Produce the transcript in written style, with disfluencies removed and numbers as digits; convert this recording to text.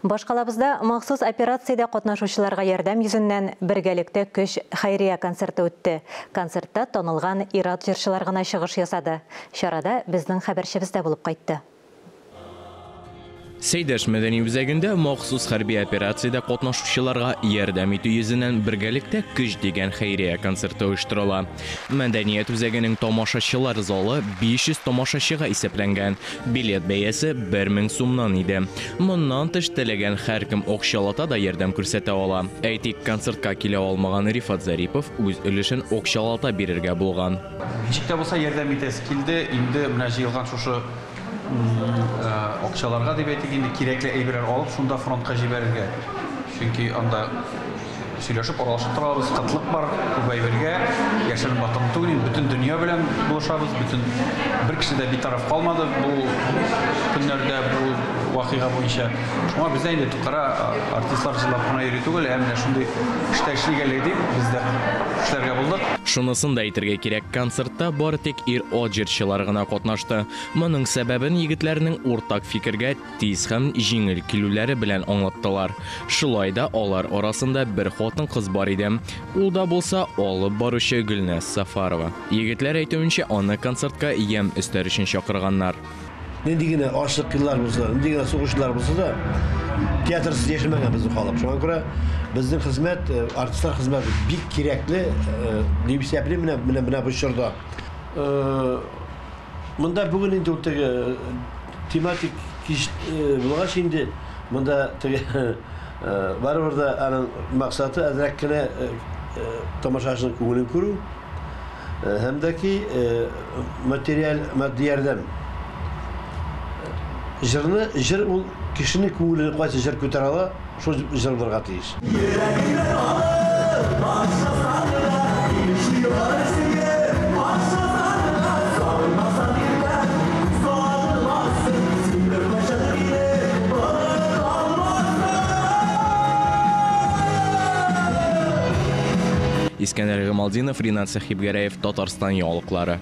Башкалабызда махсус операциядә катнашучыларга ярдәм йөзеннән Бергәлектә көч хәйрия концерты үтте. Концертта танылган ир-ат җырчылар гына чыгыш ясады. Чарада безнең хәбәрчебез дә булып кайтты. Сәйдәш мәдәни үзәгендә махсус хәрби операциядә катнашучыларга ярдәм итү йөзеннән Бергәлектә көч дигән хәйрия концерты оештырыла. Мәдәният үзәгенең тамашачылар залы 500 тамашачыга исәпләнгән. Билет бәясе 1000 сумнан иде. Моннан тыш теләгән һәркем акчалата да ярдәм күрсәтә ала. Әйтик, концертка килә алмаган Рифат Зарипов үз өлешен акчалата бирергә булган. Ничек тә булса ярдәм итәсе килде. Инде менә җыелган шушы акчаларга дип әйтик инде, кирәкле әйберләр алып, шунда фронтка җибәрергә. Чөнки анда сөйләшеп, аралашып торабыз, кытлык бар күп әйбергә, яшерен батырын түгел, инде бөтен дөнья белән булышабыз, бөтен бер кеше дә битараф калмады бу көннәрдә бу вакыйга буенча. Шуңа бездә инде кара артистлар җырлап кына йөри түгел, ә менә шундый эштә эшлик әле дип, без дә эшләргә булдык. Шунысын да әйтергә кирәк, концертта бары тик ир-ат җырчылары гына катнашты. Моның сәбәбен егетләрнең уртак фикергә тиз һәм җиңел килүләре белән аңлаттылар. Шулай да алар арасында бер хатын-кыз бар иде. Ул да булса алып баручы Гөлназ Сафарова. Егетләр әйтүенчә, аны концертка ямь өстәр өчен чакырганнар. Нинди генә ачлык еллар булса, нинди генә сугыш еллар булса да, театрсыз яшәмәгән безнең халык. Шуңа күрә безнең хезмәт, артистлар хезмәте бик кирәкле дип исәплим менә менә менә бу чорда. Монда бүген инде ул теге тематик кич булгач инде монда теге барыбер дә аның максаты әзрәк кенә тамашачының күңелен күрү һәм дә ки материаль матди ярдәм. Җырны җыр ул кешенең күңелен кайсы җыр күтәрә ала, шул җыр булырга тиеш. Йөрәгеңне алып ташласаң да, Ишияләр сөеп ашасаң да, Сагынмасаң иртән сагынмассың, Син беркайчан мине оныта алмассың. Искәндәр Гыймалтдинов, Ринат Сәхибгәрәев, Татарстан яңалыклары.